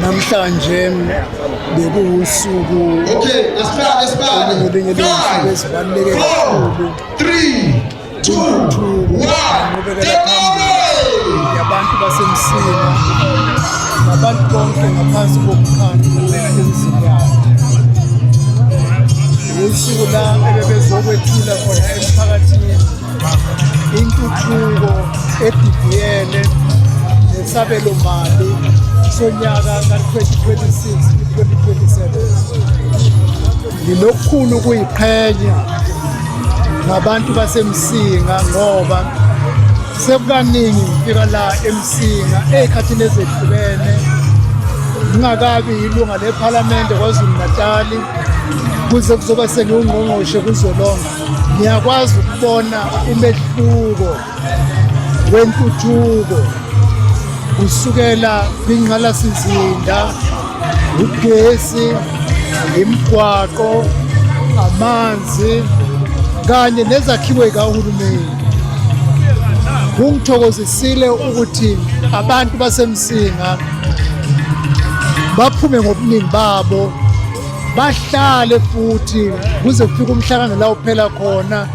Namhlanje bekuwusuku Okay, asiqale siqale. olunye lwezinsuku 5 ezibaluleke 4 kakhulu 3 2 kwintuthuko 1 nenqubekela phambili yabantu baseMsinga nabantu bonke ngaphansi komkhandlu uMzinyathi. Usuku la ebebezokwethula khona emphakathini intuthuko edidiyele nesabelomali sonyaka ka-2026 2027. Nginokukhulu ukuyiqhenya ngabantu baseMsinga ngoba sekukaningi ngifika la eMsinga ey'khathini ezehlukene ngingakabi yilunga lephalamende KwaZulu-Natali kuze kuzoba sengiwungqongqoshe kuzwelonke. Ngiyakwazi ukubona umehluko wentuthuko kusukela kwingqalasizinda, ugesi, imigwaqo, amanzi kanye nezakhiwo zikahulumeni. Kungithokozisile ukuthi abantu baseMsinga baphume ngobuningi babo, bahlale futhi kuze kufike umhlangano la uphela khona.